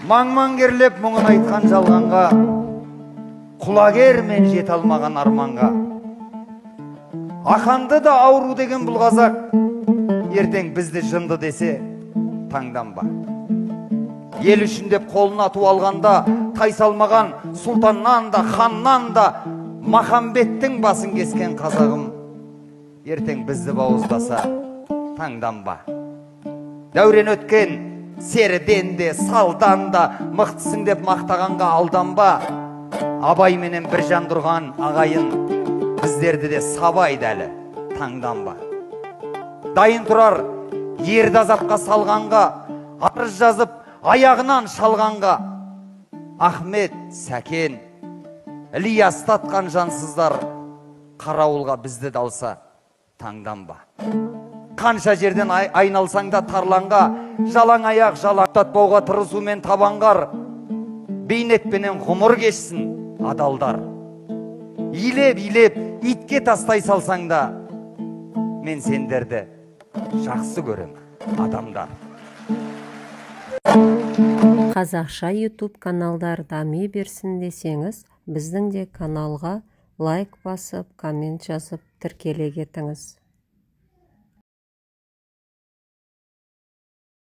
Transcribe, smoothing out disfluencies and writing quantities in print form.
Маң-маңгерлеп мұңын айтқан жалғанға, құлагермен жете алмаған арманға. Ақанды да ауру деген бұл қазақ, ертең бізді жынды десе, таңданба. Ел үшін деп қолына ту алғанда, тайсалмаған сұлтаннан да, ханнан да, Махамбеттің басын кескен қазағым, ертең бізді бауыздаса, таңданба. Дәурен өткен серіден де, салдан да, мықтысың деп мақтағанға алданба. Абай менен бір жандырған ағайын, біздерді де сабайды әлі, таңданба. Дайын тұрар ерді азапқа салғанға, арыз жазып аяғынан шалғанға. Ахмет, Сәкен, Ілияс татқан жансыздар, қарауылға бізді далса, таңданба. Қанша жерден айналсаң да тарланға, жалаң аяқ жалаңдатпауға тырысумен табанғар, бейнетпенен ғұмыр кешсін адалдар. Илеп-илеп итке тастай салсаң да, мен сендерді жақсы көрем, адамдар. Қазақша YouTube каналдар дами берсін десеңіз, біздің де каналға лайк басып, коммент жазып, тіркеле кетіңіз.